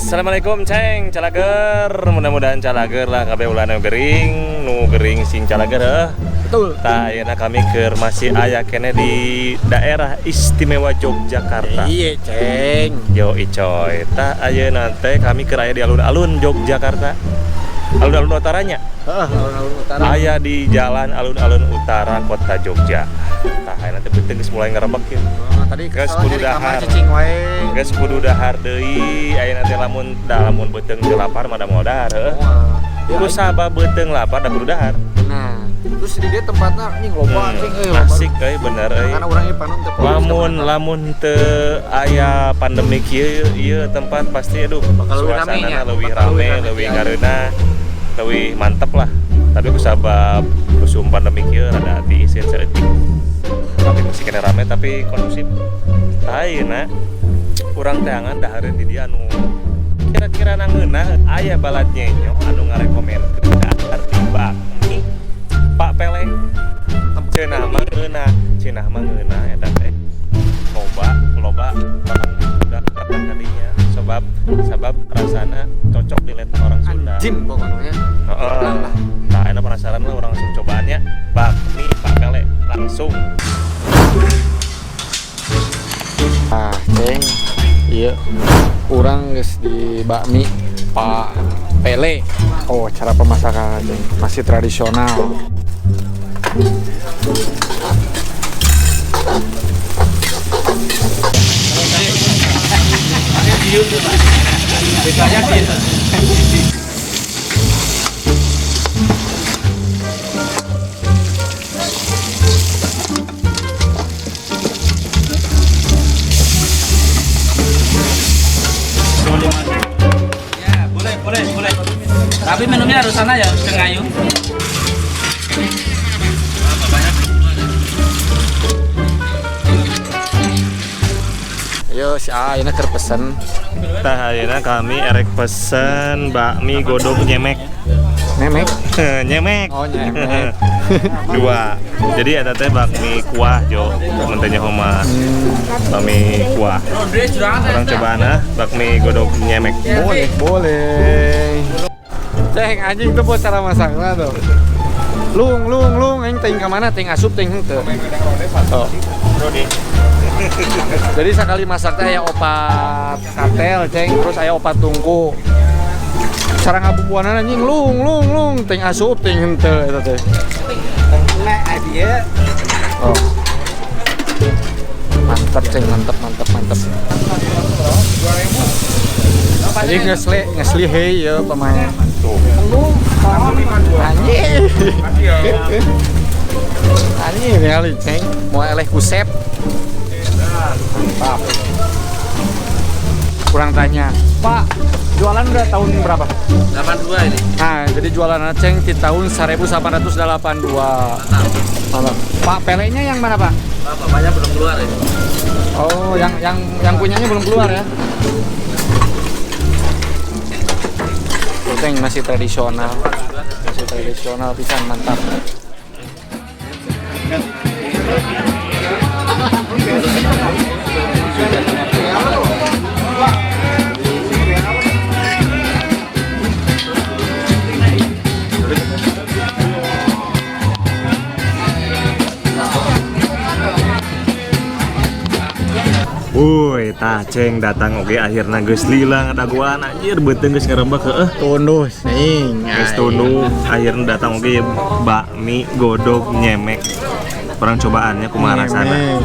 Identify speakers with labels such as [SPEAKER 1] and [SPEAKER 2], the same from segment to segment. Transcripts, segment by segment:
[SPEAKER 1] Assalamualaikum ceng, calager. Mudah-mudahan calager lah kabeh, ulah nu gering, nu gering sing calager heuh.
[SPEAKER 2] Betul.
[SPEAKER 1] Tah, ayeuna kami keur masih aya keneh di Daerah Istimewa Yogyakarta.
[SPEAKER 2] Iya, ceng.
[SPEAKER 1] Yo icoy, tah ayeuna teh kami keur aya di alun-alun Yogyakarta. Alun-alun utaranya.
[SPEAKER 2] Heeh, alun-alun utara.
[SPEAKER 1] Aya di Jalan Alun-Alun Utara Kota Jogja. Tah, ayeuna teh beuteung geus mulai ngerebek ya.
[SPEAKER 2] Oh, tadi
[SPEAKER 1] Geus
[SPEAKER 2] kesalahan
[SPEAKER 1] kudu
[SPEAKER 2] di kamar
[SPEAKER 1] dahar.
[SPEAKER 2] Cicing wae.
[SPEAKER 1] Geus kudu dahar deui, ayeuna teh lamun da lamun beuteung teu lapar mah da moal dahar heuh.
[SPEAKER 2] Wah. Ya,
[SPEAKER 1] Ku sabab beuteung lapar da kudu dahar.
[SPEAKER 2] Nah, terus di dia tempatnya anjing loba anjing euy, loba.
[SPEAKER 1] Asik euy, bener euy.
[SPEAKER 2] Karena urang ieu panon teu fokus
[SPEAKER 1] Lamun
[SPEAKER 2] ka mana.
[SPEAKER 1] Lamun teu aya pandemi kieu, ieu tempat pasti aduh,
[SPEAKER 2] Bakal leuwih rame
[SPEAKER 1] suasanana
[SPEAKER 2] nya.
[SPEAKER 1] leuwih
[SPEAKER 2] Bakal
[SPEAKER 1] rame,
[SPEAKER 2] leuwih rame
[SPEAKER 1] leuwih
[SPEAKER 2] ti
[SPEAKER 1] ngareunah, leuwih mantep lah. Tapi ku sabab usum pandemi kieu rada tiiseun saeutik. Tapi masih keneh rame, tapi kondusif. Tah, ayeuna urang teangan dahareun di dieu anu kira-kira nangeunah. Aya balad nyenyo anu ngarekomenkeun dahar di Bakmi Pak Pele. Cenah mah ngeunah, cenah mah ngeunah eta teh. Loba loba orang Sunda datang ka dinya sebab sabab rasana cocok di lihat orang Sunda.
[SPEAKER 2] Anjing pokoknya.
[SPEAKER 1] Heeh. Nah, enak, penasaran lah orang langsung cobaannya Bakmi Pak Pele langsung.
[SPEAKER 2] Ah, ceng. Iya. Urang geus di Bakmi Pak Pele. Oh, cara pemasakan ceng masih tradisional.
[SPEAKER 3] Ya, boleh, boleh, boleh. Tapi minumnya harus sana ya, Cengayu.
[SPEAKER 2] Ayo si A ini keur pesen.
[SPEAKER 1] Tah, ayeuna kami erek pesen bakmi godog nyemek.
[SPEAKER 2] Nemek.
[SPEAKER 1] Nyemek.
[SPEAKER 2] Oh, nyemek.
[SPEAKER 1] Dua. Jadi eta teh bakmi kuah jo, mun teh nyaho mah. Bakmi kuah. Urang cobaan ah, bakmi godog nyemek.
[SPEAKER 2] Boleh, boleh. Ceng, anjing tuh buat cara masaknya tuh. Lung, lung, lung, aing teuing ka mana, teuing asup teuing henteu. Oh. Jadi sekali masak teh aya opat katel, ceng, terus aya opat tungku. Cara ngabumbuanan anjing lung, lung, lung, teuing asup teuing henteu eta teh. Oh. Mantap, ceng, mantap, mantap, mantap. Jadi ngesli, ngesli hei ya pemain.
[SPEAKER 1] Tuh.
[SPEAKER 2] Anjing. Anjing ningali ceng, mau eleh kusep. Mantap. Kurang tanya, Pak, jualan udah tahun berapa?
[SPEAKER 3] 82 ini.
[SPEAKER 2] Nah, jadi jualan aceng di tahun 1882. Mantap. Pak, pelenya yang mana, Pak?
[SPEAKER 3] Pak, bapaknya belum keluar ini.
[SPEAKER 2] Oh, yang punyanya belum keluar ya? Tuh, Ceng, masih tradisional. Masih tradisional pisan, mantap.
[SPEAKER 1] Woi, tah ceng datang oge akhirna geus lila ngadagoan anjir, beuteung geus ngarembek heueuh.
[SPEAKER 2] Tunduh, ning.
[SPEAKER 1] Geus tunduh, akhirna datang oge bakmi godog nyemek. Kurang cobaannya kumaha rasana.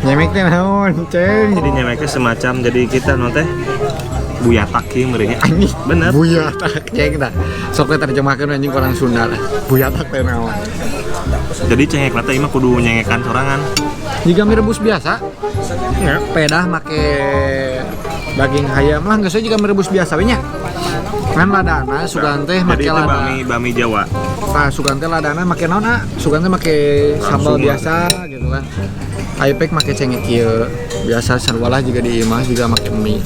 [SPEAKER 2] Nyemek teh naon, ceng?
[SPEAKER 1] Jadi nyemeknya semacam jadi kita non teh buyatak ieu meureunnya.
[SPEAKER 2] Anjing,
[SPEAKER 1] Bener.
[SPEAKER 2] Buyatak ceng tah. Sok we terjemahkeun anjing orang Sunda lah. Buyatak teh naon?
[SPEAKER 1] Jadi cengek teh mah kudu nyengekan sorangan.
[SPEAKER 2] Jika mie rebus biasa, ya, pedah make daging ayam lah, nggak usah jika mie rebus biasa we nya. Kan ladana sugan teh make
[SPEAKER 1] Jadi itu
[SPEAKER 2] lada.
[SPEAKER 1] bakmi bakmi Jawa.
[SPEAKER 2] Nah, sugan teh ladana make naon ah? Sugan teh make sambal
[SPEAKER 1] Langsung lah.
[SPEAKER 2] biasa gitu kan. Ayepek make cengek ieu. Biasa sarua lah juga di imah juga make mie.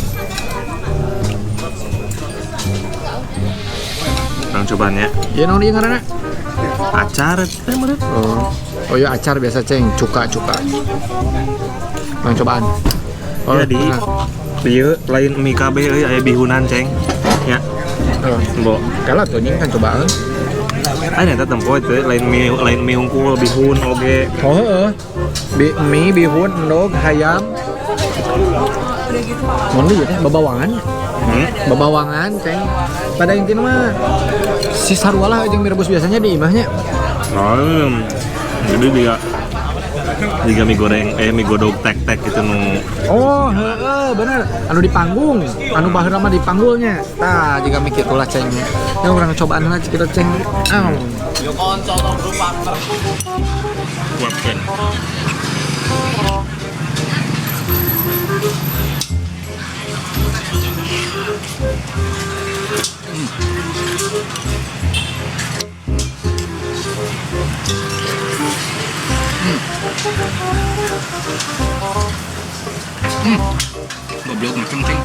[SPEAKER 1] Urang cobaan ya.
[SPEAKER 2] Ieu naon ieu ngaranna?
[SPEAKER 1] Acar teh meureun.
[SPEAKER 2] Oh. Oh iya, acar biasa ceng, cuka cuka. Urang cobaan. Oh,
[SPEAKER 1] Jadi
[SPEAKER 2] nah.
[SPEAKER 1] Ieu lain mie kabeh euy, aya bihunan, Ceng. Ya. Mbok.
[SPEAKER 2] Kalau tuh nying kan cobaan.
[SPEAKER 1] Lain eta tempo itu lain mie hungkul, bihun oge.
[SPEAKER 2] Oh, heeh. Mie, bihun, endog, hayam. Mun ieu teh babawangan. Babawangan, Ceng. Pada intinya mah si sarua lah jeung mie rebus biasanya di imahnya.
[SPEAKER 1] Lain. Jadi dia jika mie goreng mie godog tek-tek gitu nu.
[SPEAKER 2] Oh, heeh, bener. Anu di panggung, anu baheula mah di panggulnya. Tah, jika mie kitu lah, Ceng. Ya urang cobaan lah kita, Ceng. Aw.
[SPEAKER 1] Kuat, Ceng.
[SPEAKER 3] Goblok macam, Ceng.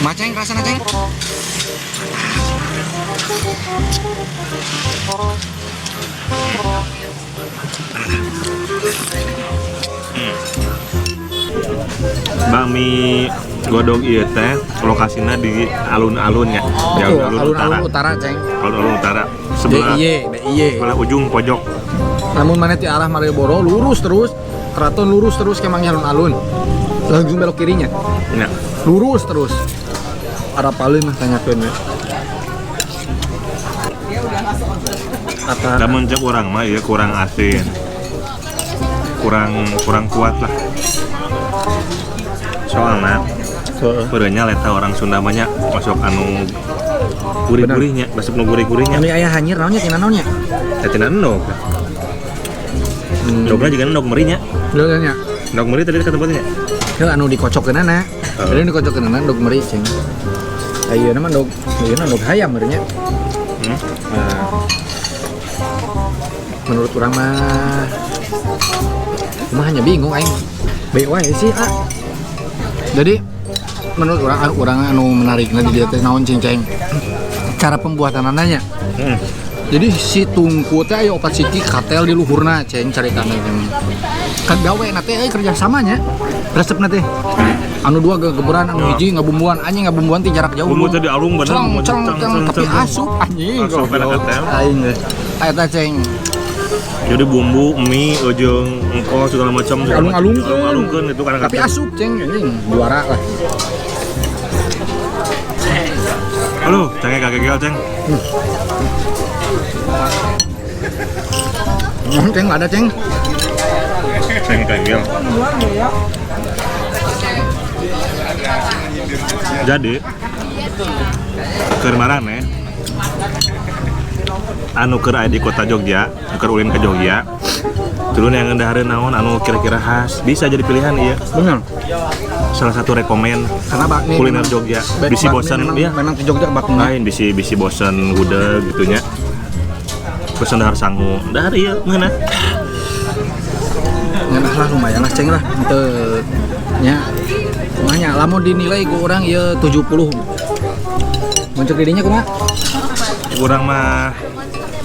[SPEAKER 3] Maceng rasana, Ceng.
[SPEAKER 1] Bakmi godog ieu teh lokasina di alun-alun ya. Di
[SPEAKER 2] Betul,
[SPEAKER 1] alun-alun utara.
[SPEAKER 2] Alun-alun utara, Ceng.
[SPEAKER 1] Alun-alun utara. Sebelah
[SPEAKER 2] DIY, DIY.
[SPEAKER 1] sebelah ujung pojok.
[SPEAKER 2] Namun mana di arah Malioboro lurus terus, keraton lurus terus ke Mangi alun-alun. Langsung belok kirinya.
[SPEAKER 1] Ya.
[SPEAKER 2] Lurus terus. Arah paling mah tanyakeun we. Apa?
[SPEAKER 1] Namun cek urang mah ieu kurang asin. Kurang kurang kuat lah. Soalnya
[SPEAKER 2] Heeh.
[SPEAKER 1] peureunya leta orang Sunda mah nya masuk anu gurih-gurihnya, masuk nu gurih-gurihnya.
[SPEAKER 2] Anu aya hanyir naonnya tina naonnya?
[SPEAKER 1] Teh tina endog. Endogna juga endog merinya.
[SPEAKER 2] Leuh nya.
[SPEAKER 1] Endog meri tadi ke tempatnya.
[SPEAKER 2] Heuh, anu dikocokkeunana.
[SPEAKER 1] Heeh.
[SPEAKER 2] Jadi dikocokkeunana endog meri, Ceng. Ayeuna mah endog, ayeuna endog hayam meureunnya. Nah, menurut urang mah kumaha nya, bingung aing. Bae wae sih, ah. Jadi menurut urang, urang anu menarikna di dieu teh naon, Ceng, Ceng? Cara pembuatanana. Jadi si tungku teh aya opat siki katel di luhurna, Ceng, caritana teh. Kan gawe na teh euy kerjasamanya. Resepna teh. Anu dua gegeberan, anu
[SPEAKER 1] Ya.
[SPEAKER 2] hiji ngabumbuan, anjing ngabumbuan ti jarak jauh.
[SPEAKER 1] Bumbu teh dialung bener,
[SPEAKER 2] Ceng,
[SPEAKER 1] bumbu
[SPEAKER 2] ceng,
[SPEAKER 1] ceng,
[SPEAKER 2] ceng,
[SPEAKER 1] ceng,
[SPEAKER 2] tapi
[SPEAKER 1] ceng.
[SPEAKER 2] asup anjing.
[SPEAKER 1] Asup kana
[SPEAKER 2] Goblok.
[SPEAKER 1] katel.
[SPEAKER 2] Aing geus. Eta, Ceng.
[SPEAKER 1] Jadi bumbu, mie, ujung engkol segala macam segala macam.
[SPEAKER 2] Alung-alungkeun.
[SPEAKER 1] Alung-alungkeun itu karena
[SPEAKER 2] Tapi asup, Ceng, anjing juara lah.
[SPEAKER 1] Halo, cengnya kagak Ceng.
[SPEAKER 2] Ceng nggak ada, Ceng.
[SPEAKER 1] Ceng kagak. Jadi keur marane anu keur aya di kota Jogja, keur ulin ke Jogja. Turun yang dahareun naon anu kira-kira khas bisa jadi pilihan iya.
[SPEAKER 2] Bener.
[SPEAKER 1] Salah satu rekomen
[SPEAKER 2] Karena bakmi
[SPEAKER 1] kuliner
[SPEAKER 2] memang-
[SPEAKER 1] Jogja. Bisi
[SPEAKER 2] bakmi
[SPEAKER 1] bosan
[SPEAKER 2] memang,
[SPEAKER 1] ya.
[SPEAKER 2] memang di Jogja bakmi.
[SPEAKER 1] Lain bisi bisi bosan gudeg gitu nya. Bosan dahar sangu. Dahar iya ngeunah.
[SPEAKER 2] Ngeunah lah, lumayan lah, Ceng lah. Teu nya. Kumaha nya, lamun dinilai ku urang ieu 70. Mun cek didinya kumaha?
[SPEAKER 1] Kurang mah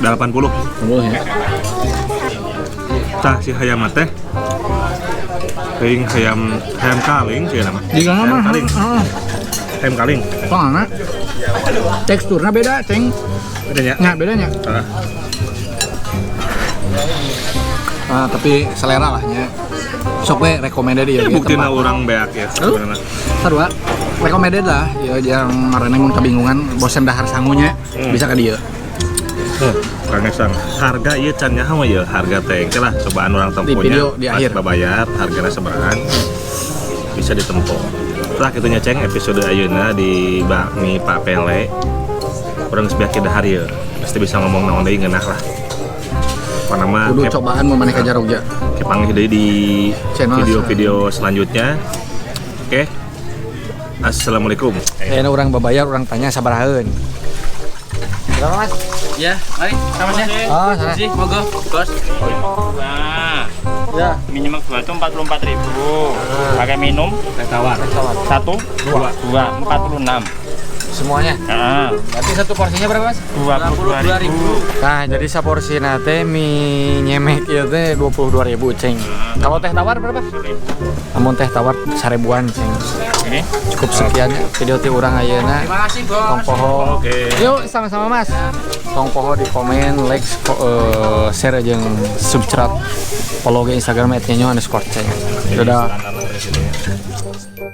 [SPEAKER 1] 80.
[SPEAKER 2] 80 ya.
[SPEAKER 1] Tah si hayam teh. Teuing hayam hayam kaling sih nama.
[SPEAKER 2] Jika
[SPEAKER 1] Hayam
[SPEAKER 2] mah
[SPEAKER 1] kaling.
[SPEAKER 2] Heeh.
[SPEAKER 1] Hayam kaling.
[SPEAKER 2] Soalna teksturnya beda, Ceng.
[SPEAKER 1] Bedanya.
[SPEAKER 2] Nya bedanya.
[SPEAKER 1] Ah.
[SPEAKER 2] Ah, tapi selera lah nya. Sok we recommended ya.
[SPEAKER 1] Ya,
[SPEAKER 2] Ieu
[SPEAKER 1] buktina
[SPEAKER 2] tempat.
[SPEAKER 1] urang beak ya sebenarnya.
[SPEAKER 2] Sarua recommended lah ya, yang marane mun kabingungan bosen dahar sangunya bisa ke dieu.
[SPEAKER 1] Kang Esang, harga ieu can nyaho ya harga teh. Engke lah cobaan urang temponya.
[SPEAKER 2] Di video di
[SPEAKER 1] pas
[SPEAKER 2] akhir.
[SPEAKER 1] Babayar hargana sabarahan bisa ditempo. Tah kitu nya, Ceng, episode ayeuna di bakmi Pak Pele. Urang geus beak dahar ieu. Pasti bisa ngomong naon deui, ngeunah lah. Pokona mah
[SPEAKER 2] Kudu cobaan mun maneh ka Jogja.
[SPEAKER 1] Kepanggih deui di
[SPEAKER 2] Channel
[SPEAKER 1] video-video selanjutnya. Oke. Assalamualaikum.
[SPEAKER 2] Ayeuna urang babayar, urang tanya sabarahaeun. Berapa, Mas?
[SPEAKER 3] Ya, mari sama saya.
[SPEAKER 2] Oh, sana.
[SPEAKER 3] Sih, monggo, Bos. Nah.
[SPEAKER 2] Ya.
[SPEAKER 3] Mie nyemek dua itu 44.000. Pakai minum
[SPEAKER 1] Teh tawar.
[SPEAKER 3] satu, dua, dua, 46.
[SPEAKER 2] Semuanya.
[SPEAKER 3] Nah,
[SPEAKER 2] Berarti satu porsinya berapa, Mas?
[SPEAKER 3] 22.000.
[SPEAKER 2] Nah, jadi saporsi teh mie nyemek ieu teh 22.000, ceng. Kalau teh tawar berapa? Lamun teh tawar 1000-an, ceng.
[SPEAKER 3] Ini
[SPEAKER 2] Cukup sekian ya video ti urang ayeuna.
[SPEAKER 3] Terima kasih, Bos.
[SPEAKER 2] Tong poho.
[SPEAKER 1] Oke.
[SPEAKER 2] Yuk sama-sama, Mas. Tong poho di komen, like, share jeung subscribe. Follow ke Instagram @nyenyo_ceng. Dadah.
[SPEAKER 1] Standar lah dari sini ya.